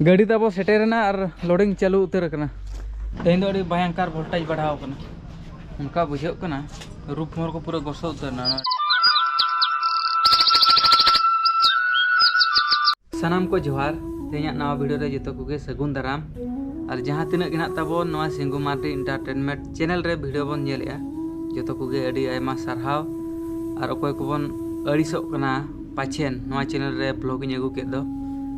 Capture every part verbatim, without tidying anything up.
ᱜᱟᱹᱰᱤ ᱛᱟᱵᱚ ᱥᱮᱴᱮᱨᱮᱱᱟ ᱟᱨ ᱞᱳᱰᱤᱝ ᱪᱟᱹᱞᱩ ᱩᱛᱟᱹᱨ ᱟᱠᱟᱱᱟ᱾ ᱛᱮᱦᱮᱧ ᱫᱚ ᱟᱹᱰᱤ ᱵᱷᱚᱭᱚᱝᱠᱚᱨ ᱵᱷᱳᱞᱴᱮᱡᱽ ᱵᱟᱲᱦᱟᱣ ᱟᱠᱟᱱᱟ, ᱚᱱᱠᱟ ᱵᱩᱡᱷᱟᱹᱜ ᱠᱟᱱᱟ ᱨᱩᱯ ᱢᱚᱦᱚᱨ ᱠᱚ ᱯᱩᱨᱟᱹ ᱜᱚᱥᱚ ᱩᱛᱟᱹᱨ ᱮᱱᱟ᱾ ᱥᱟᱱᱟᱢ ᱠᱚ ᱡᱚᱦᱟᱨ᱾ ᱛᱮᱦᱮᱧᱟᱜ ᱱᱟᱣᱟ ᱵᱷᱤᱰᱤᱭᱳ ᱨᱮ ᱡᱚᱛᱚ ᱠᱚᱜᱮ ᱥᱟᱹᱜᱩᱱ ᱫᱟᱨᱟᱢ᱾ ᱟᱨ ᱡᱟᱦᱟᱸ ᱛᱤᱱᱟᱹᱜ ᱜᱮ ᱱᱟᱜ ᱛᱟᱵᱚᱱ ᱱᱚᱣᱟ ᱥᱤᱝᱜᱩ ᱢᱟᱨᱰᱤ ᱮᱱᱴᱟᱨᱴᱮᱱᱢᱮᱱᱴ ᱪᱮᱱᱮᱞ ᱨᱮ ᱵᱷᱤᱰᱤᱭᱳ ᱵᱚᱱ ᱧᱮᱞᱮᱫᱼᱟ, ᱡᱚᱛᱚ ᱠᱚᱜᱮ ᱟᱹᱰᱤ ᱟᱭᱢᱟ ᱥᱟᱨᱦᱟᱣ᱾ ᱟᱨ ᱚᱠᱚᱭ ᱠᱚᱵᱚᱱ ᱟᱹᱲᱤᱥᱚᱜ ᱠᱟᱱᱟ ᱯᱟᱪᱷᱮᱱ ᱱᱚᱣᱟ ᱪᱮᱱᱮᱞ ᱨᱮ ᱵᱷᱞᱚᱜ ᱤᱧ ᱟᱹᱜᱩ ᱠᱮᱫ ᱫᱚ,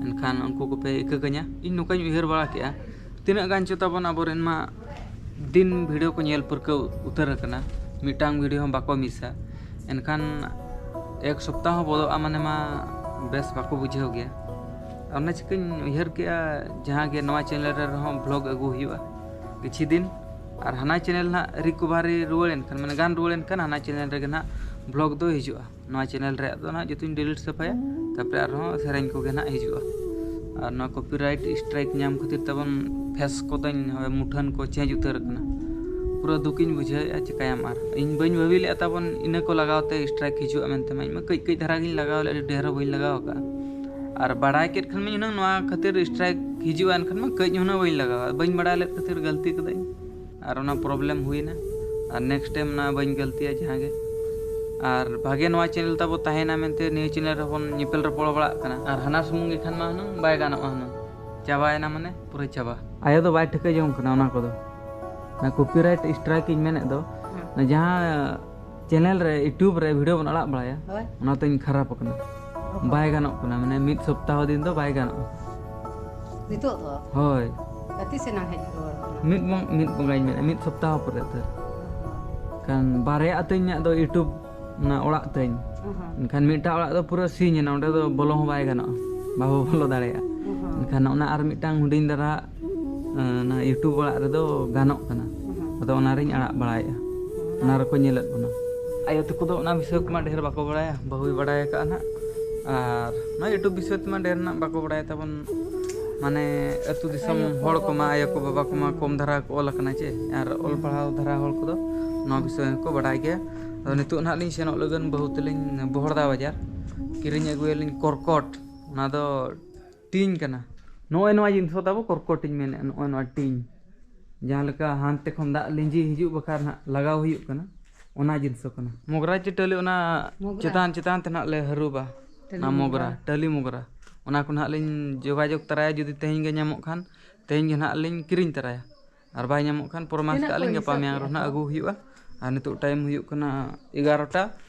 ᱮᱱᱠᱷᱟᱱ ᱩᱱᱠᱩ ᱠᱚᱯᱮ ᱤᱠᱟᱹ ᱠᱟᱹᱧᱟ᱾ ᱤᱧ ᱱᱚᱝᱠᱟᱧ ᱩᱭᱦᱟᱹᱨ ᱵᱟᱲᱟ ᱠᱮᱫᱼᱟ, ᱛᱤᱱᱟᱹᱜ ᱜᱟᱱ ᱪᱚ ᱛᱟᱵᱚᱱ ᱟᱵᱚᱨᱮᱱ ᱢᱟ ᱫᱤᱱ ᱵᱷᱤᱰᱤᱭᱳ ᱠᱚ ᱧᱮᱞ ᱯᱟᱹᱨᱠᱟᱹᱣ ᱩᱛᱟᱹᱨ ᱟᱠᱟᱱᱟ, ᱢᱤᱫᱴᱟᱝ ᱵᱷᱤᱰᱤᱭᱳ ᱦᱚᱸ ᱵᱟᱠᱚ ᱢᱤᱥᱟ᱾ ᱮᱱᱠᱷᱟᱱ ᱮᱠ ᱥᱚᱯᱛᱟᱦᱚ ᱵᱚᱫᱚᱜᱼᱟ ᱢᱟᱱᱮ ᱢᱟ ᱵᱮᱥ ᱵᱟᱠᱚ ᱵᱩᱡᱷᱟᱹᱣ ᱜᱮᱭᱟ᱾ ᱚᱱᱟ ᱪᱤᱠᱟᱹᱧ ᱩᱭᱦᱟᱹᱨ ᱠᱮᱜᱼᱟ ᱡᱟᱦᱟᱸ ᱜᱮ ᱱᱚᱣᱟ ᱪᱮᱱᱮᱞ ᱨᱮ ᱨᱮᱦᱚᱸ ᱵᱷᱞᱚᱜ ᱟᱹᱜᱩ ᱦᱩᱭᱩᱜᱼᱟ ᱠᱤᱪᱷᱩ ᱫᱤᱱ, ᱟᱨ ᱦᱟᱱᱟ ᱪᱮᱱᱮᱞ ᱱᱟᱦᱟᱜ ᱨᱤᱠᱚᱵᱷᱟᱨᱤ ᱨᱩᱣᱟᱹᱲ ᱮᱱᱠᱷᱟᱱ, ᱢᱟᱱᱮ ᱜᱟᱱ ᱨᱩᱣᱟᱹᱲ ᱮᱱᱠᱷᱟᱱ ᱦᱟᱱᱟ ᱪᱮᱱᱮᱞ ᱨᱮᱜᱮ ᱱᱟᱦᱟᱜ ᱵᱷᱞᱚᱜ ᱫᱚ ᱦᱤᱡᱩᱜᱼᱟ᱾ ᱱᱚᱣᱟ ᱪᱮᱱᱮᱞ ᱨᱮᱭᱟᱜ ᱫᱚ ᱱᱟᱦᱟᱜ ᱡᱚᱛᱚᱧ ᱰᱤᱞᱤᱴ ᱥᱟᱯᱷᱟᱭᱟ, ᱛᱟᱨᱯᱚᱨᱮ ᱟᱨᱦᱚᱸ ᱥᱮᱨᱮᱧ ᱠᱚᱜᱮ ᱱᱟᱦᱟᱜ ᱦᱤᱡᱩᱜᱼᱟ᱾ ᱟᱨ ᱱᱚᱣᱟ ᱠᱚᱯᱤᱨᱟᱭᱤᱴ ᱥᱴᱨᱟᱭᱤᱠ ᱧᱟᱢ ᱠᱷᱟᱹᱛᱤᱨ ᱛᱟᱵᱚᱱ ᱯᱷᱮᱥ ᱠᱚᱛᱮᱧ ᱦᱚᱸ ᱢᱩᱴᱷᱟᱹᱱ ᱠᱚ ᱪᱮᱧᱡᱽ ᱩᱛᱟᱹᱨ ᱟᱠᱟᱱᱟ᱾ ᱯᱩᱨᱟᱹ ᱫᱩᱠᱤᱧ ᱵᱩᱡᱷᱟᱹᱣᱮᱫᱼᱟ, ᱪᱤᱠᱟᱹᱭᱟᱢ ᱟᱨ᱾ ᱤᱧ ᱵᱟᱹᱧ ᱵᱷᱟᱹᱵᱤ ᱞᱮᱫᱼᱟ ᱛᱟᱵᱚᱱ ᱤᱱᱟᱹ ᱠᱚ ᱞᱟᱜᱟᱣ ᱛᱮ ᱥᱴᱨᱟᱭᱤᱠ ᱦᱤᱡᱩᱜᱼᱟ ᱢᱮᱱᱛᱮ ᱢᱟ᱾ ᱤᱧ ᱢᱟ ᱠᱟᱹᱡ ᱠᱟᱹᱡ ᱫᱷᱟᱨᱟ ᱜᱤᱧ ᱞᱟᱜᱟᱣ ᱞᱮᱫᱼᱟ, ᱟᱹᱰᱤ ᱰᱷᱮᱨ ᱦᱚᱸ ᱵᱟᱹᱧ ᱞᱟᱜᱟᱣ ᱟᱠᱟᱫᱼᱟ᱾ ᱟᱨ ᱵᱟᱲᱟᱭ ᱠᱮᱫ ᱠᱷᱟᱱ ᱢᱟᱧ ᱦᱩᱱᱟᱹᱝ ᱱᱚᱣᱟ ᱠᱷᱟᱹᱛᱤᱨ ᱥᱴᱨᱟᱭᱤᱠ ᱦᱤᱡᱩᱜᱼᱟ, ᱮᱱᱠᱷᱟᱱ ᱢᱟ ᱠᱟᱹᱡ ᱦᱩᱱᱟᱹᱝ ᱵᱟᱹᱧ ᱞᱟᱜᱟᱣᱟ, ᱵᱟᱹᱧ ᱵᱟᱲᱟᱭ ᱞᱮᱫ ᱠᱷᱟᱹᱛᱤᱨ ᱜᱟᱹᱞᱛᱤ ᱠᱟᱹᱫᱟᱹᱧ᱾ ᱟᱨ ᱚᱱᱟ ᱯᱨᱚᱵᱞᱮᱢ ᱦᱩᱭᱱᱟ᱾ ᱟᱨ ᱱᱮᱠᱥᱴ ᱴᱟᱭᱤᱢ ᱚᱱᱟ ᱵᱟᱹᱧ ᱜᱟᱹᱞᱛᱤᱭᱟ ᱡᱟᱦᱟᱸ ᱜᱮ᱾ ᱟᱨ ᱵᱷᱟᱜᱮ ᱱᱚᱣᱟ ᱪᱮᱱᱮᱞ ᱛᱟᱵᱚ ᱛᱟᱦᱮᱸᱭᱮᱱᱟ ᱢᱮᱱᱛᱮ ᱱᱤᱭᱟᱹ ᱪᱮᱱᱮᱞ ᱨᱮᱵᱚᱱ ᱧᱮᱯᱮᱞ ᱨᱚᱯᱚᱲ ᱵᱟᱲᱟᱜ ᱠᱟᱱᱟ᱾ ᱟᱨ ᱦᱟᱱᱟ ᱥᱩᱢᱩᱝ ᱜᱮ ᱠᱷᱟᱱ ᱢᱟ ᱦᱩᱱᱟᱹᱝ ᱵᱟᱭ ᱜᱟᱱᱚᱜᱼᱟ, ᱦᱩᱱᱟᱹᱝ ᱪᱟᱵᱟᱭᱮᱱᱟ, ᱢᱟᱱᱮ ᱯᱩᱨᱟᱹ ᱪᱟᱵᱟ᱾ ᱟᱭᱳ ᱫᱚ ᱵᱟᱭ ᱴᱷᱤᱠᱟᱹ ᱡᱚᱝ ᱠᱟᱱᱟ ᱚᱱᱟ ᱠᱚᱫᱚ᱾ ᱚᱱᱟ ᱠᱚᱯᱤᱨᱟᱭᱤᱴ ᱥᱴᱨᱟᱭᱤᱠ ᱤᱧ ᱢᱮᱱᱮᱫ ᱫᱚ, ᱦᱮᱸ᱾ ᱚᱱᱟ ᱡᱟᱦᱟᱸ ᱪᱮᱱᱮᱞ ᱨᱮ, YouTube ᱨᱮ ᱵᱷᱤᱰᱤᱭᱳ ᱵᱚᱱ ᱟᱲᱟᱜ ᱵᱟᱲᱟᱭᱟ, ᱦᱳᱭ᱾ ᱚᱱᱟ ᱛᱤᱧ ᱠᱷᱟᱨᱟᱯ ᱟᱠᱟᱱᱟ᱾ ᱚ᱾ ᱵᱟᱭ ᱜᱟᱱᱚᱜ ᱠᱟᱱᱟ, ᱢᱟᱱᱮ ᱢᱤᱫ ᱥᱚᱯᱛᱟᱦᱚ ᱫᱤᱱ ᱫᱚ ᱵᱟᱭ ᱜᱟᱱᱚᱜᱼᱟ᱾ ᱱᱤᱛᱚᱜ ᱫᱚ? ᱦᱳᱭ᱾ ᱛᱤᱥ ᱮᱱᱟᱝ ᱦᱮᱡ ᱨᱩᱣᱟᱹᱲ ᱠᱟᱱᱟ? ᱢᱤᱫ ᱵᱚᱝ-, ᱢᱤᱫ ᱵᱚᱸᱜᱟᱧ ᱢᱮᱱᱟ, ᱢᱤᱫ ᱥᱚᱯᱛᱟᱦᱚ ᱯᱚᱨᱮ ᱩᱛᱟᱹᱨ᱾ ᱠᱷᱟᱱ ᱵᱟᱨᱭᱟ ᱟᱹᱛᱩᱧ ᱢᱮᱱᱟᱜ ᱫᱚ YouTube, ᱚᱱᱟ ᱚᱲᱟᱜ ᱛᱟᱹᱧ᱾ ᱚ ᱦᱚᱸ᱾ ᱮᱱᱠᱷᱟᱱ ᱢᱤᱫᱴᱟᱝ ᱚᱲᱟᱜ ᱫᱚ ᱯᱩᱨᱟᱹ ᱥᱤᱧ ᱮᱱᱟ, ᱚᱸᱰᱮ ᱫᱚ ᱵᱚᱞᱚ ᱦᱚᱸ ᱵᱟᱭ ᱜᱟᱱᱚᱜᱼᱟ, ᱵᱟᱵᱚ ᱵᱚᱞᱚ ᱫᱟᱲᱮᱭᱟᱜᱼᱟ᱾ ᱚ ᱦᱚᱸ᱾ ᱮᱱᱠᱷᱟᱱ ᱚᱱᱟ ᱟᱨ ᱢᱤᱫᱴᱟᱝ ᱦᱩᱰᱤᱧ ᱫᱷᱟᱨᱟ, ᱚᱱᱟ YouTube ᱚᱲᱟᱜ ᱨᱮᱫᱚ ᱜᱟᱱᱚᱜ ᱠᱟᱱᱟ᱾ ᱚ ᱦᱚᱸ᱾ ᱟᱫᱚ ᱚᱱᱟ ᱨᱤᱧ ᱟᱲᱟᱜ ᱵᱟᱲᱟᱭᱮᱫᱼᱟ᱾ ᱚ᱾ ᱚᱱᱟ ᱨᱮᱠᱚ ᱧᱮᱞᱮᱫ ᱵᱚᱱᱟ᱾ ᱟᱭᱳ ᱛᱟᱠᱚ ᱫᱚ ᱚᱱᱟ ᱵᱤᱥᱚᱭ ᱠᱚᱢᱟ ᱰᱷᱮᱨ ᱵᱟᱠᱚ ᱵᱟᱲᱟᱭᱟ, ᱵᱟᱹᱦᱩᱭ ᱵᱟᱲᱟᱭ ᱟᱠᱟᱫᱼᱟ ᱱᱟᱦᱟᱜ᱾ ᱟᱨ ᱱᱚᱣᱟ YouTube ᱵᱤᱥᱚᱭ ᱛᱮᱢᱟ ᱰᱷᱮᱨ ᱱᱟᱜ ᱵᱟᱠᱚ ᱵᱟᱲᱟᱭ ᱛᱟᱵᱚᱱ, ᱢᱟᱱᱮ ᱟᱹᱛᱩ ᱫᱤᱥᱚᱢ ᱟᱭᱳ ᱠᱚ, ᱦᱚᱲ ᱠᱚᱢᱟ, ᱵᱟᱵᱟ ᱟᱭᱳ ᱠᱚ, ᱠᱚ, ᱵᱟᱵᱟ ᱠᱚᱢᱟ ᱠᱚᱢ ᱫᱷᱟᱨᱟ ᱠᱚ ᱚᱞ ᱟᱠᱟᱱᱟ ᱪᱮ, ᱟᱨ ᱚᱞ ᱯᱟᱲᱦᱟᱣ ᱫᱷᱟᱨᱟ ᱦᱚᱲ ᱠᱚᱫᱚ ᱱᱚᱣᱟ ᱵᱤᱥᱚᱭ ᱦᱚᱸᱠᱚ ᱵᱟᱰᱟᱭ ᱜᱮᱭᱟ᱾ ᱟᱫᱚ ᱱᱤᱛᱚᱜ ᱱᱟᱦᱟᱜ ᱞᱤᱧ ᱥᱮᱱᱚᱜ ᱞᱟᱹᱜᱤᱫ ᱵᱚᱦᱩᱛ ᱞᱤᱧ ᱵᱚᱦᱚᱲᱫᱟ ᱵᱟᱡᱟᱨ, ᱠᱤᱨᱤᱧ ᱟᱹᱜᱩᱭᱟᱞᱤᱧ ᱠᱚᱨᱠᱚᱴ, ᱚᱱᱟ ᱫᱚ ᱴᱤᱧ ᱠᱟᱱᱟ᱾ ᱱᱚᱜᱼᱚᱭ ᱱᱚᱣᱟ ᱡᱤᱱᱤᱥ ᱫᱚ ᱟᱵᱚ ᱠᱚᱨᱠᱚᱴ ᱤᱧ ᱢᱮᱱᱮᱫᱼᱟ, ᱱᱚᱜᱼᱚᱭ ᱱᱚᱣᱟ ᱴᱤᱧ, ᱡᱟᱦᱟᱸ ᱞᱮᱠᱟ ᱦᱟᱱᱛᱮ ᱠᱷᱚᱱ ᱫᱟᱜ ᱞᱤᱸᱡᱤ ᱦᱤᱡᱩᱜ ᱵᱟᱠᱷᱨᱟ ᱱᱟᱜ ᱞᱟᱜᱟᱣ ᱦᱩᱭᱩᱜ ᱠᱟᱱᱟ, ᱚᱱᱟ ᱡᱤᱱᱤᱥ ᱠᱟᱱᱟ᱾ ᱢᱚᱜᱽᱨᱟ ᱪᱟᱹᱴᱟᱹᱞᱤ ᱚᱱᱟ ᱢᱚᱜᱽᱨᱟ᱾ ᱪᱮᱛᱟᱱ ᱪᱮᱛᱟᱱ ᱛᱮ ᱱᱟᱜ ᱞᱮ ᱦᱟᱹᱨᱩᱵᱟ᱾ ᱴᱟᱹᱞᱤ ᱚᱱᱟ ᱢᱚᱜᱽᱨᱟ, ᱢᱚᱜᱽᱨᱟ᱾ ᱴᱟᱹᱞᱤ ᱢᱚᱜᱽᱨᱟ, ᱚᱱᱟ ᱠᱚ ᱱᱟᱜ ᱞᱤᱧ ᱡᱳᱜᱟᱡᱳᱜᱽ ᱛᱟᱨᱟᱭᱟ᱾ ᱡᱩᱫᱤ ᱛᱮᱦᱮᱧ ᱜᱮ ᱧᱟᱢᱚᱜ ᱠᱷᱟᱱ, ᱛᱮᱦᱮᱧ ᱜᱮ ᱱᱟᱜ ᱞᱤᱧ ᱠᱤᱨᱤᱧ ᱛᱟᱨᱟᱭᱟ᱾ ᱟᱨ ᱵᱟᱭ ᱧᱟᱢᱚᱜ ᱠᱷᱟᱱ ᱯᱚᱨ ᱢᱟᱥ ᱛᱤᱱᱟᱹᱜ ᱠᱟᱜ ᱠᱚ ᱞᱤᱧ, ᱜᱟᱯᱟ ᱦᱤᱥᱟᱹᱵ ᱢᱮᱭᱟᱝ ᱠᱮᱜᱼᱟ ᱨᱮ ᱱᱟᱜ ᱠᱚ? ᱟᱹᱜᱩ ᱦᱩᱭᱩᱜᱼᱟ᱾ ᱟᱨ ᱱᱤᱛᱚᱜ ᱴᱟᱭᱤᱢ ᱦᱩᱭᱩᱜ ᱠᱟᱱᱟ ᱮᱜᱟᱨᱚᱴᱟ᱾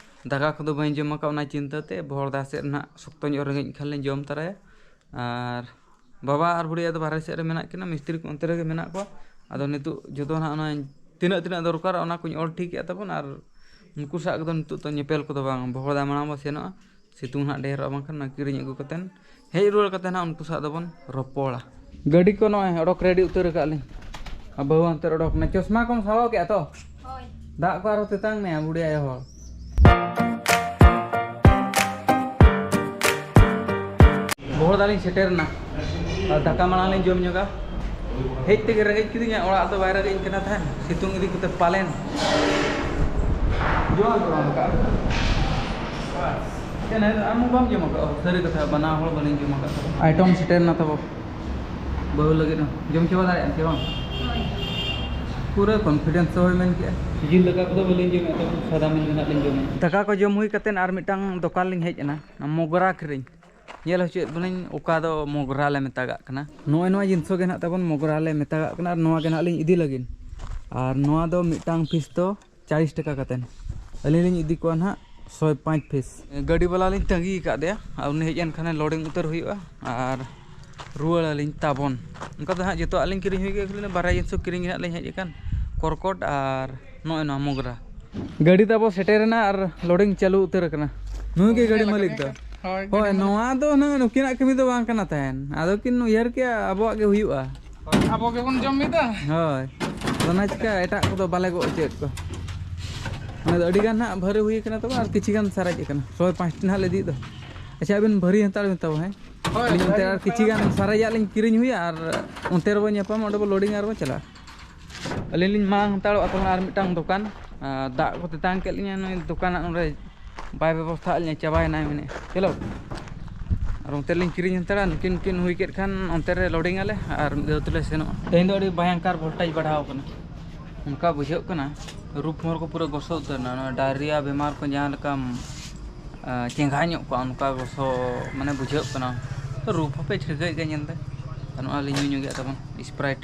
ᱫᱟᱠᱟ ᱠᱚᱫᱚ ᱵᱟᱹᱧ ᱡᱚᱢ ᱟᱠᱟᱫ, ᱚᱱᱟ ᱪᱤᱱᱛᱟᱹ ᱛᱮ ᱵᱚᱦᱚᱲᱫᱟ ᱥᱮᱫ ᱨᱮ ᱱᱟᱜ ᱥᱚᱠᱛᱚ ᱧᱚᱜ ᱨᱮᱸᱜᱮᱡ ᱠᱷᱟᱱ ᱞᱤᱧ ᱡᱚᱢ ᱛᱟᱨᱟᱭᱟ᱾ ᱟᱨ ᱵᱟᱵᱟ ᱟᱨ ᱵᱩᱲᱦᱤ ᱟᱭᱳ ᱫᱚ ᱵᱟᱦᱨᱮ ᱥᱮᱫ ᱨᱮ ᱢᱮᱱᱟᱜ ᱠᱤᱱᱟ, ᱢᱤᱥᱛᱨᱤ ᱠᱚ ᱚᱱᱛᱮ ᱨᱮᱜᱮ ᱢᱮᱱᱟᱜ ᱠᱚᱣᱟ᱾ ᱟᱫᱚ ᱱᱤᱛᱚᱜ ᱡᱚᱛᱚ ᱱᱟᱜ ᱚᱱᱟ ᱛᱤᱱᱟᱹᱜ ᱛᱤᱱᱟᱹᱜ ᱫᱚᱨᱠᱟᱨ, ᱚᱱᱟ ᱠᱚᱧ ᱚᱞ ᱴᱷᱤᱠ ᱮᱫ ᱛᱟᱵᱚᱱ᱾ ᱟᱨ ᱩᱱᱠᱩ ᱥᱟᱶ ᱠᱚᱫᱚ ᱱᱤᱛᱚᱜ ᱫᱚ ᱧᱮᱯᱮᱞ ᱠᱚᱫᱚ ᱵᱟᱝ, ᱵᱚᱦᱚᱲᱫᱟ ᱢᱟᱲᱟᱝ ᱵᱚ ᱥᱮᱱᱚᱜᱼᱟ᱾ ᱥᱤᱛᱩᱝ ᱦᱟᱸᱜ ᱰᱷᱮᱨᱚᱜᱼᱟ, ᱵᱟᱝᱠᱷᱟᱱ ᱚᱱᱟ ᱠᱤᱨᱤᱧ ᱟᱹᱜᱩ ᱠᱟᱛᱮᱱ ᱦᱮᱡ ᱨᱩᱣᱟᱹᱲ ᱠᱟᱛᱮ ᱱᱟᱜ ᱩᱱᱠᱩ ᱥᱟᱶ ᱫᱚᱵᱚᱱ ᱨᱚᱯᱚᱲᱟ᱾ ᱜᱟᱹᱰᱤ ᱠᱚ ᱱᱚᱜᱼᱚᱭ ᱚᱰᱚᱠ ᱨᱮᱰᱤ ᱩᱛᱟᱹᱨ ᱟᱠᱟᱫ ᱞᱤᱧ᱾ ᱟᱨ ᱵᱟᱹᱦᱩ ᱦᱟᱱᱛᱮ ᱨᱮ ᱚᱰᱚᱠ ᱮᱱᱟ᱾ ᱪᱚᱥᱢᱟ ᱠᱚᱢ ᱥᱟᱣᱟᱣ ᱠᱮᱜᱼᱟ ᱛᱚ? ᱦᱳᱭ᱾ ᱫᱟᱜ ᱠᱚ ᱟᱨᱦᱚᱸ ᱛᱮᱛᱟᱝ ᱢᱮᱭᱟ, ᱵᱩᱰᱷᱤ ᱟᱭᱳ ᱦᱚᱲ᱾ ᱵᱚᱦᱚᱲᱫᱟ ᱞᱤᱧ ᱥᱮᱴᱮᱨ ᱮᱱᱟ᱾ ᱟᱨ ᱫᱟᱠᱟ ᱢᱟᱲᱟᱝ ᱞᱤᱧ ᱡᱚᱢ ᱧᱚᱜᱟ᱾ ᱦᱮᱡ ᱛᱮᱜᱮ ᱨᱮᱸᱜᱮᱡ ᱠᱤᱫᱤᱧᱟ, ᱚᱲᱟᱜ ᱫᱚ ᱵᱟᱭ ᱨᱮᱸᱜᱮᱡ ᱠᱟᱱᱟ ᱛᱟᱦᱮᱱ, ᱥᱤᱛᱩᱝ ᱤᱫᱤ ᱠᱟᱛᱮ ᱯᱟᱞᱮᱱ᱾ ᱡᱚᱢ ᱫᱚ ᱵᱟᱝ ᱨᱟᱠᱟᱵ᱾ ᱪᱮᱫ ᱟᱢ ᱦᱚᱸ ᱵᱟᱢ ᱡᱚᱢ ᱟᱠᱟᱫᱼᱟ? ᱥᱟᱹᱨᱤ ᱠᱟᱛᱷᱟ, ᱵᱟᱱᱟ ᱦᱚᱲ ᱵᱟᱹᱞᱤᱧ ᱡᱚᱢ ᱟᱠᱟᱫ ᱛᱟᱵᱚᱱ᱾ ᱟᱭᱴᱚᱢ ᱥᱮᱴᱮᱨ ᱮᱱᱟ ᱛᱟᱵᱚ᱾ ᱵᱟᱹᱦᱩ ᱞᱟᱹᱜᱤᱫ ᱦᱚᱸ ᱡᱚᱢ ᱪᱟᱵᱟ ᱫᱟᱲᱮᱭᱟᱜ ᱟᱢ ᱥᱮ ᱵᱟᱝ? ᱦᱳᱭ᱾ ᱯᱩᱨᱟᱹ confidence ᱛᱮ ᱦᱳᱭ ᱢᱮᱱ ᱠᱮᱜᱼᱟ᱾ ᱡᱤᱞ ᱫᱟᱠᱟ ᱠᱚᱫᱚ ᱵᱟᱹᱞᱤᱧ ᱡᱚᱢᱮᱫ ᱛᱟᱵᱚᱱ, ᱥᱟᱫᱟ ᱢᱤᱞ ᱜᱮ ᱱᱟᱜ ᱞᱤᱧ ᱡᱚᱢᱮᱫᱼᱟ᱾ ᱫᱟᱠᱟ ᱠᱚ ᱡᱚᱢ ᱦᱩᱭ ᱠᱟᱛᱮᱫ ᱟᱨ ᱢᱤᱫᱴᱟᱝ ᱫᱚᱠᱟᱱ ᱞᱤᱧ ᱦᱮᱡ ᱮᱱᱟ, ᱚᱱᱟ ᱢᱚᱜᱽᱨᱟ ᱟᱹᱠᱷᱨᱤᱧ᱾ ᱧᱮᱞ ᱦᱚᱪᱚᱭᱮᱫ ᱵᱚᱱᱟᱹᱧ ᱚᱠᱟ ᱫᱚ ᱢᱚᱜᱽᱨᱟ ᱞᱮ ᱢᱮᱛᱟᱜᱟᱜ ᱠᱟᱱᱟ᱾ ᱱᱚᱜᱼᱚᱭ ᱱᱚᱣᱟ ᱡᱤᱱᱤᱥ ᱜᱮ ᱱᱟᱜ ᱛᱟᱵᱚᱱ ᱢᱚᱜᱽᱨᱟ ᱞᱮ ᱢᱮᱛᱟᱜᱟᱜ ᱠᱟᱱᱟ, ᱟᱨ ᱱᱚᱣᱟ ᱜᱮ ᱱᱟᱜ ᱞᱤᱧ ᱤᱫᱤ ᱞᱟᱹᱜᱤᱫ᱾ ᱟᱨ ᱱᱚᱣᱟ ᱫᱚ ᱢᱤᱫᱴᱟᱝ ᱯᱤᱥ ᱫᱚ ᱪᱟᱞᱤᱥ ᱴᱟᱠᱟ ᱠᱟᱛᱮᱫ᱾ ᱟᱹᱞᱤᱧ ᱞᱤᱧ ᱤᱫᱤ ᱠᱚᱣᱟ ᱱᱟᱦᱟᱜ ᱥᱚᱭ ᱯᱟᱸᱪ ᱯᱤᱥ᱾ ᱜᱟᱹᱰᱤ ᱵᱟᱞᱟ ᱞᱤᱧ ᱛᱟᱺᱜᱤ ᱟᱠᱟᱫᱮᱭᱟ, ᱟᱨ ᱩᱱᱤ ᱦᱮᱡ ᱮᱱ ᱠᱷᱟᱱᱮ loading ᱩᱛᱟᱹᱨ ᱦᱩᱭᱩᱜᱼᱟ ᱟᱨ ᱨᱩᱣᱟᱹᱲ ᱟᱹᱞᱤᱧ ᱛᱟᱵᱚᱱ᱾ ᱚᱱᱠᱟ ᱫᱚ ᱦᱟᱸᱜ ᱡᱚᱛᱚᱣᱟᱜ ᱞᱤᱧ ᱠᱤᱨᱤᱧ ᱦᱩᱭ ᱠᱮᱫ, ᱠᱷᱟᱹᱞᱤ ᱵᱟᱨᱭᱟ ᱡᱤᱱᱤᱥ ᱠᱤᱨᱤᱧ ᱜᱮ ᱦᱟᱸᱜ ᱞᱤᱧ ᱦᱮᱡ ᱟᱠᱟᱱ, ᱠᱚᱨᱠᱚᱴ ᱟᱨ ᱱᱚᱜᱼᱚᱭ ᱱᱚᱣᱟ ᱢᱚᱜᱽᱨᱟ᱾ ᱜᱟᱹᱰᱤ ᱛᱟᱵᱚ ᱥᱮᱴᱮᱨ ᱮᱱᱟ ᱟᱨ loading ᱪᱟᱹᱞᱩ ᱩᱛᱟᱹᱨ ᱟᱠᱟᱱᱟ᱾ ᱱᱩᱭ ᱜᱮ ᱜᱟᱹᱰᱤ ᱢᱟᱹᱞᱤᱠ ᱫᱚ᱾ ᱦᱳᱭ, ᱦᱳᱭ, ᱜᱟᱹᱰᱤ ᱢᱟᱹᱞᱤᱠ᱾ ᱱᱚᱣᱟ ᱫᱚ ᱦᱩᱱᱟᱹᱝ ᱱᱩᱠᱤᱱᱟᱜ ᱠᱟᱹᱢᱤ ᱫᱚ ᱵᱟᱝ ᱠᱟᱱᱟ ᱛᱟᱦᱮᱱ, ᱟᱫᱚ ᱠᱤᱱ ᱩᱭᱦᱟᱹᱨ ᱠᱮᱜᱼᱟ ᱟᱵᱚᱣᱟᱜ ᱜᱮ ᱦᱩᱭᱩᱜᱼᱟ᱾ ᱦᱳᱭ, ᱟᱵᱚ ᱜᱮᱵᱚᱱ ᱡᱚᱢ ᱢᱤᱫᱟ᱾ ᱦᱳᱭ, ᱚᱱᱟ ᱪᱤᱠᱟ ᱮᱴᱟᱜ ᱠᱚᱫᱚ ᱵᱟᱞᱮ ᱜᱚᱜ ᱦᱚᱪᱚᱭᱮᱫ ᱠᱚᱣᱟ᱾ ᱚᱱᱟ ᱫᱚ ᱟᱹᱰᱤ ᱜᱟᱱ ᱦᱟᱸᱜ ᱵᱷᱟᱹᱨᱤ ᱦᱩᱭ ᱠᱟᱱᱟ, ᱛᱚᱵᱮ ᱟᱨ ᱠᱤᱪᱷᱤ ᱜᱟᱱ ᱥᱟᱨᱮᱡ ᱟᱠᱟᱱᱟ, ᱥᱚᱭ ᱯᱟᱸᱪᱴᱤ ᱱᱟᱦᱟᱜ ᱞᱮ ᱤᱫᱤᱭᱮᱫ ᱫᱚ᱾ ᱟᱪᱪᱷᱟ, ᱟᱵᱤᱱ ᱵᱷᱟᱹᱨᱤ ᱦᱟᱛᱟᱲ ᱵᱤᱱ ᱛᱟᱵᱚ, ᱦᱮᱸ? ᱦᱳᱭ, ᱟᱹᱞᱤᱧ ᱚᱱᱛᱮ ᱵᱷᱟᱹᱨᱤ ᱟᱨ ᱠᱤᱪᱷᱤ ᱦᱟᱛᱟᱲ᱾ ᱜᱟᱱ ᱥᱟᱨᱮᱡᱟᱜ ᱞᱤᱧ ᱠᱤᱨᱤᱧ ᱦᱩᱭᱟ, ᱟᱨ ᱚᱱᱛᱮ ᱨᱮᱵᱚᱱ ᱧᱟᱯᱟᱢᱟ, ᱚᱸᱰᱮ ᱵᱚ loading ᱟᱨ ᱵᱚᱱ ᱪᱟᱞᱟᱜᱼᱟ᱾ ᱟᱹᱞᱤᱧ ᱞᱤᱧ ᱢᱟᱲᱟᱝ ᱦᱟᱛᱟᱲᱚᱜᱼᱟ ᱛᱚᱠᱷᱚᱱ ᱟᱨ ᱢᱤᱫᱴᱟᱝ ᱫᱚᱠᱟᱱ, ᱟᱨ ᱫᱟᱜ ᱠᱚ ᱛᱮᱛᱟᱝ ᱠᱮᱫ ᱞᱤᱧᱟ, ᱱᱩᱭ ᱫᱚᱠᱟᱱᱟᱜ ᱱᱚᱰᱮ ᱵᱟᱭ ᱵᱮᱵᱚᱥᱛᱷᱟ ᱟᱫ ᱞᱤᱧᱟ, ᱪᱟᱵᱟᱭᱮᱱᱟᱭ ᱢᱮᱱᱮᱫ᱾ ᱪᱚᱞᱚ, ᱟᱨ ᱚᱱᱛᱮ ᱞᱤᱧ ᱠᱤᱨᱤᱧ ᱦᱟᱛᱟᱲᱟ᱾ ᱱᱩᱠᱤᱱ ᱠᱤᱱ ᱦᱩᱭ ᱠᱮᱫ ᱠᱷᱟᱱ ᱚᱱᱛᱮ ᱨᱮ ᱞᱳᱰᱤᱝ ᱟᱞᱮ ᱟᱨ ᱢᱤᱫ ᱫᱷᱟᱣ ᱛᱮᱞᱮ ᱥᱮᱱᱚᱜᱼᱟ᱾ ᱛᱮᱦᱮᱧ ᱫᱚ ᱟᱹᱰᱤ ᱵᱷᱚᱭᱚᱝᱠᱟᱨ ᱵᱷᱳᱞᱴᱮᱡᱽ ᱵᱟᱲᱦᱟᱣ ᱠᱟᱱᱟ, ᱚᱱᱠᱟ ᱵᱩᱡᱷᱟᱹᱜ ᱠᱟᱱᱟ᱾ ᱨᱩᱯ ᱦᱚᱲ ᱠᱚ ᱯᱩᱨᱟᱹ ᱜᱚᱥᱚ ᱩᱛᱟᱹᱨ ᱮᱱᱟ᱾ ᱱᱚᱣᱟ ᱰᱟᱭᱨᱤᱭᱟ ᱵᱮᱢᱟᱨ ᱠᱚ ᱡᱟᱦᱟᱸ ᱞᱮᱠᱟᱢ, ᱟ, ᱪᱮᱸᱜᱷᱟ ᱧᱚᱜ ᱠᱚᱜᱼᱟ, ᱚᱱᱠᱟ ᱜᱚᱥᱚ ᱢᱟᱱᱮ ᱵᱩᱡᱷᱟᱹᱜ ᱠᱟᱱᱟ᱾ ᱨᱩᱯ ᱦᱚᱸᱯᱮ ᱪᱷᱤᱲᱠᱟᱹᱣᱮᱫ ᱜᱮᱭᱟ ᱧᱮᱞ ᱛᱮ᱾ ᱟᱨ ᱱᱚᱣᱟ ᱞᱤᱧ ᱧᱩ ᱧᱚᱜᱮᱜᱼᱟ ᱛᱟᱵᱚᱱ ᱥᱯᱨᱟᱭᱤᱴ,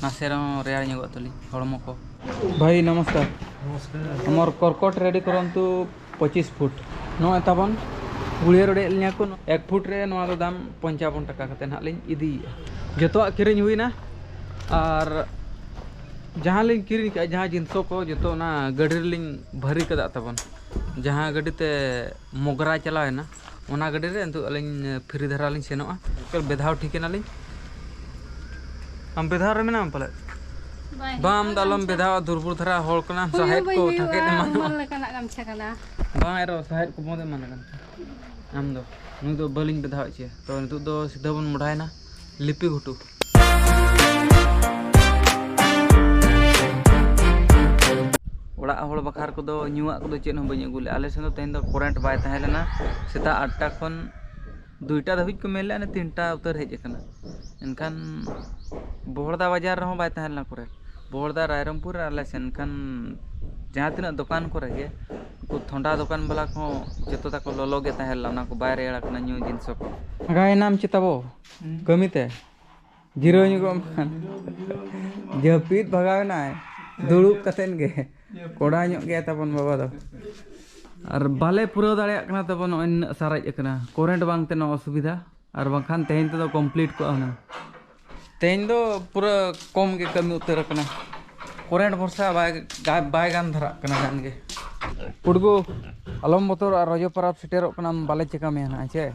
ᱱᱟᱥᱮ ᱨᱮᱦᱚᱸ ᱨᱮᱭᱟᱲ ᱧᱚᱜᱚᱜ ᱛᱟᱹᱞᱤᱧ ᱦᱚᱲᱢᱚ ᱠᱚ᱾ ᱵᱷᱟᱹᱭ ᱱᱚᱢᱚᱥᱠᱟᱨ᱾ ᱱᱚᱢᱚᱥᱠᱟᱨ᱾ ᱟᱢᱟᱨ ᱠᱚᱨᱠᱚᱴ ᱨᱮᱰᱤ ᱠᱚᱨᱚᱱᱛᱩ ᱯᱚᱸᱪᱤᱥ ᱯᱷᱩᱴ᱾ ᱱᱚᱜᱼᱚᱭ ᱛᱟᱵᱚᱱ ᱜᱩᱲᱤᱭᱟᱹ ᱨᱚᱰᱮᱡ ᱞᱤᱧᱟ ᱠᱚ᱾ ᱮᱠ ᱯᱷᱩᱴ ᱨᱮ ᱱᱚᱣᱟ ᱫᱚ ᱫᱟᱢ ᱯᱚᱧᱪᱟᱵᱚᱱ ᱴᱟᱠᱟ ᱠᱟᱛᱮ ᱱᱟᱦᱟᱜ ᱞᱤᱧ ᱤᱫᱤᱭᱮᱫᱼᱟ᱾ ᱡᱚᱛᱚᱣᱟᱜ ᱠᱤᱨᱤᱧ ᱦᱩᱭᱱᱟ᱾ ᱟᱨ ᱡᱟᱦᱟᱸ ᱞᱤᱧ ᱠᱤᱨᱤᱧ ᱠᱟᱜᱼᱟ, ᱡᱟᱦᱟᱸ ᱡᱤᱱᱤᱥ ᱠᱚ, ᱡᱚᱛᱚ ᱚᱱᱟ ᱜᱟᱹᱰᱤ ᱨᱮᱞᱤᱧ ᱵᱷᱟᱹᱨᱤ ᱠᱟᱫᱟ ᱛᱟᱵᱚᱱ᱾ ᱡᱟᱦᱟᱸ ᱜᱟᱹᱰᱤ ᱛᱮ ᱢᱚᱜᱽᱨᱟ ᱪᱟᱞᱟᱣ ᱮᱱᱟ, ᱚᱱᱟ ᱜᱟᱹᱰᱤ ᱨᱮ ᱱᱤᱛᱚᱜ ᱟᱹᱞᱤᱧ ᱯᱷᱨᱤ ᱫᱷᱟᱨᱟ ᱞᱤᱧ ᱥᱮᱱᱚᱜᱼᱟ᱾ ᱵᱮᱫᱷᱟᱣ ᱴᱷᱤᱠ ᱮᱱᱟᱞᱤᱧ᱾ ᱟᱢ ᱵᱮᱫᱷᱟᱣ ᱨᱮ ᱢᱮᱱᱟᱢ ᱯᱟᱞᱮ? ᱵᱟᱭ ᱵᱟᱝ, ᱟᱢ ᱫᱚ ᱟᱞᱚᱢ ᱜᱟᱢᱪᱷᱟ᱾ ᱵᱮᱫᱷᱟᱣᱟ, ᱫᱩᱨᱵᱩᱨ ᱫᱷᱟᱨᱟ ᱦᱚᱲ ᱠᱟᱱᱟᱢ, ᱦᱩᱭ ᱦᱚᱸ ᱥᱟᱦᱮᱫ ᱵᱟᱹᱧ ᱠᱚ ᱦᱩᱭᱩᱜᱼᱟ, ᱴᱷᱟᱠᱮᱫ ᱮᱢᱟᱱᱚᱜᱼᱟ᱾ ᱨᱩᱢᱟᱞ ᱞᱮᱠᱟᱱᱟᱜ ᱜᱟᱢᱪᱷᱟ ᱠᱟᱱᱟ᱾ ᱵᱟᱝ, ᱮᱨᱚ ᱥᱟᱦᱮᱫ ᱠᱚ ᱵᱚᱸᱫᱮ ᱮᱢᱟᱱ ᱠᱟᱱ ᱟᱢ ᱫᱚ᱾ ᱱᱩᱭ ᱫᱚ ᱵᱟᱹᱞᱤᱧ ᱵᱮᱫᱷᱟᱣ ᱦᱚᱪᱚᱭᱟ᱾ ᱛᱚ, ᱱᱤᱛᱚᱜ ᱫᱚ ᱥᱤᱫᱷᱟᱹ ᱵᱚᱱ ᱢᱚᱰᱟᱭᱮᱱᱟ ᱞᱤᱯᱤ ᱜᱷᱩᱴᱩ᱾ ᱚᱲᱟᱜ ᱦᱚᱲ ᱵᱟᱠᱷᱟᱨ ᱠᱚᱫᱚ ᱧᱩᱣᱟᱜ ᱠᱚᱫᱚ ᱪᱮᱫ ᱦᱚᱸ ᱵᱟᱹᱧ ᱟᱹᱜᱩ ᱞᱮᱫᱼᱟ᱾ ᱟᱞᱮ ᱥᱮᱱ ᱫᱚ ᱛᱮᱦᱮᱧ ᱫᱚ ᱠᱚᱨᱮᱱᱴ ᱵᱟᱭ ᱛᱟᱦᱮᱸ ᱞᱮᱱᱟ᱾ ᱥᱮᱛᱟᱜ ᱟᱴᱴᱟ ᱠᱷᱚᱱ ᱫᱩᱭᱴᱟ ᱫᱷᱟᱹᱵᱤᱡ ᱠᱚ ᱢᱮᱱ ᱞᱮᱫᱼᱟ, ᱱᱤᱛ ᱛᱤᱱᱴᱟ ᱩᱛᱟᱹᱨ ᱦᱮᱡ ᱟᱠᱟᱱᱟ᱾ ᱮᱱᱠᱷᱟᱱ ᱵᱚᱦᱚᱲᱫᱟ ᱵᱟᱡᱟᱨ ᱨᱮᱦᱚᱸ ᱵᱟᱭ ᱛᱟᱦᱮᱸ ᱞᱮᱱᱟ ᱠᱚᱨᱮᱱᱴ᱾ ᱵᱚᱦᱚᱲᱫᱟ, ᱨᱟᱭᱨᱚᱝᱯᱩᱨ ᱟᱨ ᱟᱞᱮ ᱥᱮᱱ᱾ ᱮᱱᱠᱷᱟᱱ ᱡᱟᱦᱟᱸ ᱛᱤᱱᱟᱹᱜ ᱫᱚᱠᱟᱱ ᱠᱚᱨᱮ ᱜᱮ ᱩᱱᱠᱩ ᱛᱷᱚᱱᱰᱟ ᱫᱚᱠᱟᱱ ᱵᱟᱞᱟ ᱠᱚᱦᱚᱸ ᱡᱚᱛᱚ ᱛᱟᱠᱚ ᱞᱚᱞᱚ ᱜᱮ ᱛᱟᱦᱮᱸ ᱞᱮᱱᱟ, ᱚᱱᱟ ᱠᱚ ᱵᱟᱭ ᱨᱮᱭᱟᱲ ᱟᱠᱟᱱᱟ ᱧᱩ ᱡᱤᱱᱤᱥ ᱠᱚ᱾ ᱯᱷᱟᱸᱠᱟᱭᱮᱱᱟᱢ ᱪᱮ ᱛᱟᱵᱚ? ᱦᱩᱸ᱾ ᱠᱟᱹᱢᱤᱛᱮ? ᱡᱤᱨᱟᱹᱣ ᱧᱚᱜᱚᱜ ᱢᱮ ᱠᱷᱟᱱ᱾ ᱡᱟᱹᱯᱤᱫ ᱵᱷᱟᱜᱟᱣ ᱮᱱᱟᱭ᱾ ᱫᱩᱲᱩᱵ ᱠᱟᱛᱮᱫ ᱜᱮ᱾ ᱠᱚᱲᱟ ᱧᱚᱜ ᱜᱮᱭᱟᱭ ᱛᱟᱵᱚᱱ ᱵᱟᱵᱟ ᱫᱚ᱾ ᱟᱨ ᱵᱟᱞᱮ ᱯᱩᱨᱟᱹᱣ ᱫᱟᱲᱮᱭᱟᱜ ᱠᱟᱱᱟ ᱛᱟᱵᱚᱱ, ᱱᱚᱜᱼᱚᱭ ᱱᱩᱱᱟᱹᱜ ᱥᱟᱨᱮᱡ ᱟᱠᱟᱱᱟ᱾ ᱠᱚᱨᱮᱱᱴ ᱵᱟᱝ ᱛᱮ ᱱᱚᱣᱟ ᱚᱥᱩᱵᱤᱫᱷᱟ, ᱟᱨ ᱵᱟᱝᱠᱷᱟᱱ ᱛᱮᱦᱮᱧ ᱛᱮᱫᱚ ᱠᱚᱢᱯᱞᱤᱴ ᱠᱚᱜᱼᱟ ᱦᱩᱱᱟᱹᱝ᱾ ᱛᱮᱦᱮᱧ ᱫᱚ ᱯᱩᱨᱟᱹ ᱠᱚᱢ ᱜᱮ ᱠᱟᱹᱢᱤ ᱩᱛᱟᱹᱨ ᱟᱠᱟᱱᱟ᱾ ᱠᱚᱨᱮᱱᱴ ᱵᱷᱚᱨᱥᱟ ᱵᱟᱭ, ᱵᱟᱭ ᱜᱟᱱ ᱫᱷᱟᱨᱟᱜ ᱠᱟᱱᱟ ᱜᱟᱱ ᱜᱮ᱾ ᱠᱩᱲᱜᱩ, ᱟᱞᱚᱢ ᱵᱚᱛᱚᱨᱚᱜᱼᱟ, ᱨᱚᱡᱚ ᱯᱚᱨᱚᱵᱽ ᱥᱮᱴᱮᱨᱚᱜ ᱠᱟᱱᱟ, ᱵᱟᱞᱮ ᱪᱮᱠᱟ ᱢᱮᱭᱟ ᱱᱟᱦᱟᱜ, ᱦᱮᱸ ᱪᱮ?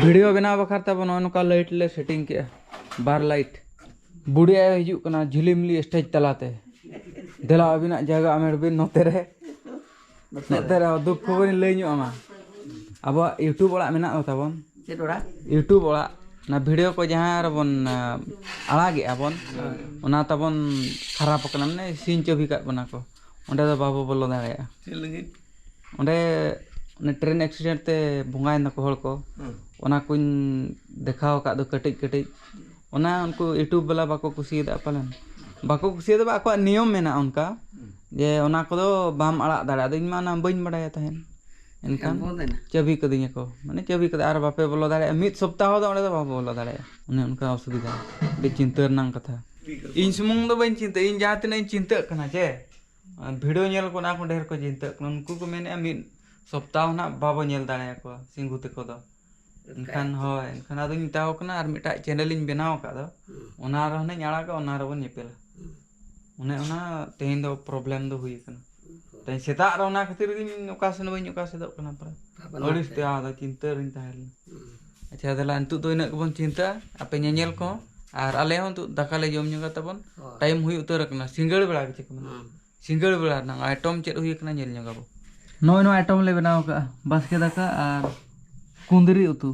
ᱵᱷᱤᱰᱤᱭᱳ ᱵᱮᱱᱟᱣ ᱵᱟᱠᱷᱨᱟ ᱛᱮ ᱟᱵᱚ ᱱᱚᱜᱼᱚᱭ ᱱᱚᱝᱠᱟ ᱞᱟᱭᱤᱴ ᱞᱮ ᱥᱮᱴᱤᱝ ᱠᱮᱜᱼᱟ, ᱵᱟᱨ ᱞᱟᱭᱤᱴ᱾ ᱵᱩᱰᱤ ᱟᱭᱳ ᱦᱤᱡᱩᱜ ᱠᱟᱱᱟ ᱡᱷᱤᱞᱤᱢᱤᱞᱤ ᱥᱴᱮᱡᱽ ᱛᱟᱞᱟᱛᱮ᱾ ᱫᱮᱞᱟ ᱟᱹᱵᱤᱱᱟᱜ ᱡᱟᱭᱜᱟ ᱟᱢᱮᱲ ᱵᱤᱱ ᱱᱚᱛᱮ ᱨᱮ᱾ ᱱᱚᱛᱮ ᱨᱮ ᱫᱩᱠ ᱠᱷᱚᱵᱚᱨᱤᱧ ᱞᱟᱹᱭ ᱧᱚᱜ ᱟᱢᱟ᱾ ᱟᱵᱚᱣᱟᱜ YouTube ᱚᱲᱟᱜ ᱢᱮᱱᱟᱜ ᱫᱚ ᱛᱟᱵᱚᱱ᱾ ᱪᱮᱫ ᱚᱲᱟᱜ? YouTube ᱚᱲᱟᱜ᱾ ᱚᱱᱟ ᱵᱷᱤᱰᱤᱭᱳ ᱠᱚ ᱡᱟᱦᱟᱸ ᱨᱮᱵᱚᱱ, ᱟ, ᱟᱲᱟᱜᱮᱜᱼᱟ ᱵᱚᱱ, ᱦᱮᱸ᱾ ᱚᱱᱟ ᱛᱟᱵᱚᱱ ᱠᱷᱟᱨᱟᱯ ᱟᱠᱟᱱᱟ, ᱢᱟᱱᱮ ᱥᱤᱧ ᱪᱟᱹᱵᱤ ᱠᱟᱜ ᱵᱚᱱᱟ ᱠᱚ᱾ ᱚᱸᱰᱮ ᱫᱚ ᱵᱟᱵᱚ ᱵᱚᱞᱚ ᱫᱟᱲᱮᱭᱟᱜᱼᱟ᱾ ᱪᱮᱫ ᱞᱟᱹᱜᱤᱫ? ᱚᱸᱰᱮ ᱚᱱᱮ ᱴᱨᱮᱱ ᱮᱠᱥᱤᱰᱮᱱᱴ ᱛᱮ ᱵᱚᱸᱜᱟᱭᱮᱱ ᱫᱚᱠᱚ ᱦᱚᱲ ᱠᱚ᱾ ᱦᱮᱸ᱾ ᱚᱱᱟ ᱠᱚᱧ ᱫᱮᱠᱷᱟᱣ ᱟᱠᱟᱫ ᱫᱚ ᱠᱟᱹᱴᱤᱡ ᱠᱟᱹᱴᱤᱡ, ᱚᱱᱟ ᱩᱱᱠᱩ YouTube ᱵᱟᱞᱟ ᱵᱟᱠᱚ ᱠᱩᱥᱤᱭᱟᱫᱟ ᱯᱟᱞᱮᱱ, ᱵᱟᱠᱚ ᱠᱩᱥᱤᱭᱟᱫᱟ ᱵᱟ, ᱟᱠᱚᱣᱟᱜ ᱱᱤᱭᱚᱢ ᱢᱮᱱᱟᱜᱼᱟ ᱚᱱᱠᱟ, ᱡᱮ ᱚᱱᱟ ᱠᱚᱫᱚ ᱵᱟᱢ ᱟᱲᱟᱜ ᱫᱟᱲᱮᱭᱟᱜᱼᱟ᱾ ᱟᱫᱚ ᱤᱧ ᱢᱟ ᱚᱱᱟ ᱵᱟᱹᱧ ᱵᱟᱲᱟᱭᱟ ᱛᱟᱦᱮᱸᱫ᱾ ᱮᱱᱠᱷᱟᱱ ᱵᱚᱱᱫ ᱮᱱᱟ? ᱪᱟᱹᱵᱤ ᱠᱟᱹᱫᱤᱧᱟ ᱠᱚ, ᱢᱟᱱᱮ ᱪᱟᱹᱵᱤ ᱠᱟᱫᱟ, ᱟᱨ ᱵᱟᱯᱮ ᱵᱚᱞᱚ ᱫᱟᱲᱮᱭᱟᱜᱼᱟ, ᱢᱤᱫ ᱥᱚᱯᱛᱟᱦᱚ ᱫᱚ ᱚᱸᱰᱮ ᱫᱚ ᱵᱟᱯᱮ ᱵᱚᱞᱚ ᱫᱟᱲᱮᱭᱟᱜᱼᱟ᱾ ᱚᱱᱮ ᱚᱱᱠᱟ ᱚᱥᱩᱵᱤᱫᱷᱟ, ᱟᱹᱰᱤ ᱪᱤᱱᱛᱟᱹ ᱨᱮᱱᱟᱜ ᱠᱟᱛᱷᱟ᱾ ᱤᱧ ᱥᱩᱢᱩᱝ ᱫᱚ ᱵᱟᱹᱧ ᱪᱤᱱᱛᱟᱹᱜᱼᱟ, ᱤᱧ ᱡᱟᱦᱟᱸ ᱛᱤᱱᱟᱹᱜ ᱤᱧ ᱪᱤᱱᱛᱟᱹᱜ ᱠᱟᱱᱟ ᱡᱮ ᱵᱷᱤᱰᱤᱭᱳ ᱧᱮᱞ ᱠᱚ ᱚᱱᱟ ᱠᱚ ᱰᱷᱮᱨ ᱠᱚ ᱪᱤᱱᱛᱟᱹᱜ ᱠᱟᱱᱟ, ᱩᱱᱠᱩ ᱠᱚ ᱢᱮᱱᱮᱫᱼᱟ ᱢᱤᱫ ᱥᱚᱯᱛᱟᱦᱚ ᱱᱟᱜ ᱵᱟᱵᱚ ᱧᱮᱞ ᱫᱟᱲᱮᱭᱟᱠᱚᱣᱟ ᱥᱤᱝᱜᱩ ᱛᱟᱠᱚ ᱫᱚ᱾ ᱮᱱᱠᱷᱟᱱ ᱦᱳᱭ, ᱮᱱᱠᱷᱟᱱ ᱟᱫᱚᱧ ᱢᱮᱛᱟ ᱠᱚ ᱠᱟᱱᱟ ᱟᱨ ᱢᱤᱫᱴᱟᱜ ᱪᱮᱱᱮᱞ ᱤᱧ ᱵᱮᱱᱟᱣ ᱟᱠᱟᱫ ᱫᱚ, ᱦᱩᱸ᱾ ᱚᱱᱟ ᱨᱮᱦᱚᱸᱧ ᱟᱲᱟᱜᱟ, ᱚᱱᱟ ᱨᱮᱵᱚᱱ ᱧᱮᱯᱮᱞᱟ᱾ ᱦᱩᱸ᱾ ᱚᱱᱮ ᱚᱱᱟ ᱛᱮᱦᱮᱧ ᱫᱚ ᱯᱨᱚᱵᱞᱮᱢ ᱫᱚ ᱦᱩᱭ ᱟᱠᱟᱱᱟ᱾ ᱦᱩᱸ᱾ ᱛᱮᱦᱮᱧ ᱥᱮᱛᱟᱜ ᱨᱮ ᱚᱱᱟ ᱠᱷᱟᱹᱛᱤᱨ ᱜᱤᱧ ᱚᱠᱟ ᱥᱮᱱ ᱵᱟᱹᱧ ᱚᱠᱟ ᱥᱮᱫᱚᱜ ᱠᱟᱱᱟ ᱯᱨᱟᱭ᱾ ᱵᱟᱵᱟ ᱟᱹᱲᱤᱥ ᱱᱚᱛᱮ᱾ ᱛᱮ ᱟᱫᱚ ᱪᱤᱱᱛᱟᱹ ᱨᱤᱧ ᱛᱟᱦᱮᱸ ᱞᱮᱱᱟ᱾ ᱦᱩᱸ᱾ ᱟᱪᱪᱷᱟ, ᱫᱮᱞᱟ ᱱᱤᱛᱚᱜ ᱫᱚ ᱤᱱᱟᱹᱜ ᱜᱮᱵᱚᱱ ᱪᱤᱱᱛᱟᱹᱜᱼᱟ᱾ ᱟᱯᱮ ᱧᱮᱧᱮᱞ ᱠᱚ, ᱟᱨ ᱟᱞᱮ ᱦᱚᱸ ᱱᱤᱛᱚᱜ ᱫᱟᱠᱟ ᱞᱮ ᱡᱚᱢ ᱧᱚᱜᱟ ᱛᱟᱵᱚᱱ᱾ ᱦᱳᱭ᱾ ᱴᱟᱭᱤᱢ ᱦᱩᱭ ᱩᱛᱟᱹᱨ ᱟᱠᱟᱱᱟ, ᱥᱤᱸᱜᱟᱹᱲ ᱵᱮᱲᱟ ᱜᱮ ᱪᱮᱫ ᱠᱚ ᱢᱮᱱᱟ? ᱦᱩᱸ᱾ ᱥᱤᱸᱜᱟᱹᱲ ᱵᱮᱲᱟ ᱨᱮᱱᱟᱜ ᱟᱭᱴᱚᱢ ᱪᱮᱫ ᱦᱩᱭ ᱟᱠᱟᱱᱟ ᱧᱮᱞ ᱧᱚᱜ ᱟᱵᱚ᱾ ᱱᱚᱜᱼᱚᱭ ᱱᱚᱣᱟ ᱟᱭᱴᱚᱢ ᱞᱮ ᱵᱮᱱᱟᱣ ᱟᱠᱟᱫᱼᱟ, ᱵᱟᱥᱠᱮ ᱫᱟᱠᱟ ᱟᱨ ᱠᱩᱸᱫᱽᱨᱤ ᱩᱛᱩ᱾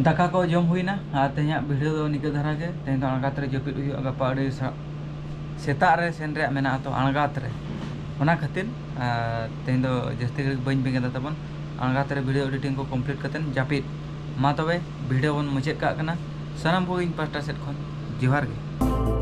ᱫᱟᱠᱟ ᱠᱚ ᱡᱚᱢ ᱦᱩᱭᱱᱟ ᱟᱨ ᱛᱮᱦᱮᱧᱟᱜ ᱵᱷᱤᱰᱤᱭᱳ ᱫᱚ ᱱᱤᱝᱠᱟᱹ ᱫᱷᱟᱨᱟ ᱜᱮ᱾ ᱛᱮᱦᱮᱧ ᱫᱚ ᱟᱬᱜᱟᱛ ᱨᱮ ᱡᱟᱹᱯᱤᱫ ᱦᱩᱭᱩᱜᱼᱟ, ᱜᱟᱯᱟ ᱟᱹᱰᱤ ᱥᱟ-, ᱥᱮᱛᱟᱜ ᱨᱮ ᱥᱮᱱ ᱨᱮᱭᱟᱜ ᱢᱮᱱᱟᱜᱼᱟ ᱛᱚ ᱟᱬᱜᱟᱛ ᱨᱮ, ᱚᱱᱟ ᱠᱷᱟᱹᱛᱤᱨ ᱟᱨ ᱛᱮᱦᱮᱧ ᱫᱚ ᱡᱟᱹᱥᱛᱤ ᱜᱷᱟᱹᱲᱤᱡ ᱵᱟᱹᱧ ᱵᱮᱸᱜᱮᱫᱟ ᱛᱟᱵᱚᱱ᱾ ᱟᱬᱜᱟᱛ ᱨᱮ ᱵᱷᱤᱰᱤᱭᱳ ᱮᱰᱤᱴᱤᱝ ᱠᱚ ᱠᱚᱢᱯᱞᱤᱴ ᱠᱟᱛᱮᱫ ᱡᱟᱹᱯᱤᱫ᱾ ᱢᱟ ᱛᱚᱵᱮ ᱵᱷᱤᱰᱤᱭᱳ ᱵᱚᱱ ᱢᱩᱪᱟᱹᱫ ᱠᱟᱜ ᱠᱟᱱᱟ᱾ ᱥᱟᱱᱟᱢ ᱠᱚᱜᱮ ᱤᱧ ᱯᱟᱦᱴᱟ ᱥᱮᱫ ᱠᱷᱚᱱ ᱡᱚᱦᱟᱨ ᱜᱮ᱾